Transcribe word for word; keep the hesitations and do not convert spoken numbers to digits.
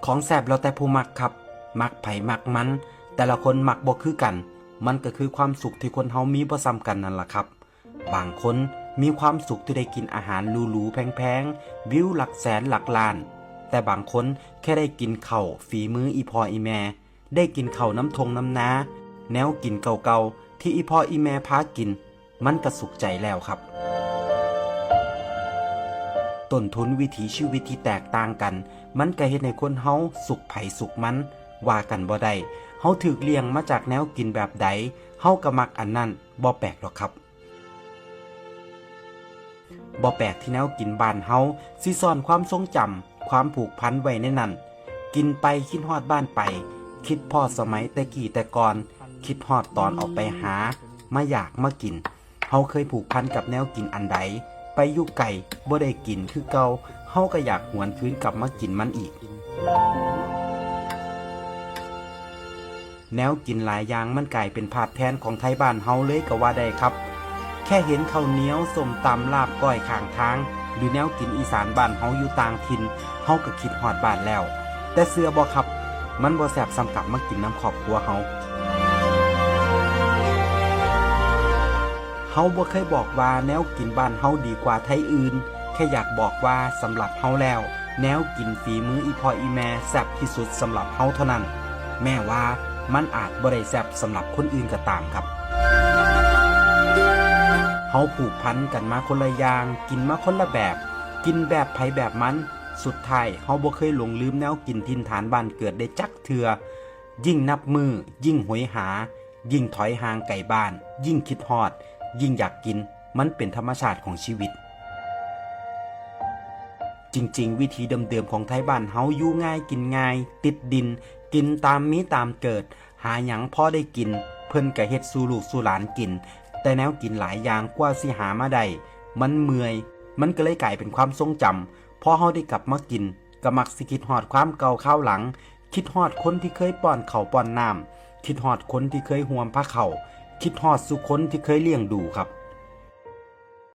ของแซ่บแล้วแต่ผู้มักครับ มักไผมักมัน แต่ละคนมักบ่คือกัน มันก็คือความสุขที่คนเฮามีบ่ซ้ำกันนั่นล่ะครับ บางคนมีความสุขที่ได้กินอาหารหรูๆแพงๆ วิวหลักแสนหลักล้าน แต่บางคนแค่ได้กินข้าวฝีมืออีพ่ออีแม่ ได้กินข้าวน้ำทงน้ำนา แนวกินเก่าๆที่อีพ่ออีแม่พากิน มันก็สุขใจแล้วครับ ต้นทุนวิถีชีวิตที่แตกต่างกัน มันก็เฮ็ดให้คนเฮาสุขไผสุขมัน ว่ากันบ่ได้ เฮาถูกเลี้ยงมาจากแนวกินแบบใด เฮาก็มักอันนั้น บ่แปลกดอกครับ บ่แปลกที่แนวกินบ้านเฮาสิซ่อนความทรงจำ ความผูกพันไว้ในนั้น กินไปคิดฮอดบ้านไป คิดพ้อสมัยแต่กี้แต่ก่อน คิดฮอดตอนออกไปหา มาอยากมากิน เฮาเคยผูกพันกับแนวกินอันใด ไปอยู่ไกลบ่ได้กินคือเก่า เฮาก็อยากหวนคืนกลับมากินมันอีก แนวกินหลายอย่างมันกลายเป็นภาพแทนของไทบ้านเฮาเลยก็ว่าได้ครับ แค่เห็นข้าวเหนียว ส้มตำ ลาบก้อยข้างทาง หรือแนวกินอีสานบ้านเฮาอยู่ต่างถิ่น เฮาก็คิดฮอดบ้านแล้ว แต่เชื่อบ่ครับ มันบ่แซ่บส่ำกลับมากินนำครอบครัวเฮา เฮาบ่เคยบอกว่าแนวกินบ้านเฮาดีกว่าไทอื่น แค่อยากบอกว่าสำหรับเฮาแล้ว แนวกินฝีมืออีพ่ออีแม่แซ่บที่สุดสำหรับเฮาเท่านั้น แม้ว่ามันอาจบ่ได้แซ่บสำหรับคนอื่นก็ตามครับ เฮาผูกพันกันมาคนละอย่าง กินมาคนละแบบ กินแบบไผแบบมัน สุดท้ายเฮาบ่เคยหลงลืมแนวกินถิ่นฐานบ้านเกิดได้จักเทื่อ ยิ่งนับมื้อ ยิ่งโหยหา ยิ่งถอยห่างไกลบ้าน ยิ่งคิดฮอด ยิ่งอยากกิน มันเป็นธรรมชาติของชีวิต จริงๆ วิถีเดิมๆของไทบ้านเฮาอยู่ง่ายกินง่าย ติดดิน กินตามมีตามเกิด หาหยังพอได้กิน เพิ่นก็เฮ็ดสู่ลูกสู่หลานกิน แต่แนวกินหลายอย่างกว่าสิหามาได้ มันเมื่อย มันก็เลยกลายเป็นความทรงจำ พอเฮาได้กลับมากิน ก็มักสิคิดฮอดความเก่าคราวหลัง คิดฮอดคนที่เคยป้อนข้าวป้อนน้ำ คิดฮอดคนที่เคยห่วมพาเข้า คิดฮอดสู่คนที่เคยเลี้ยงดูครับ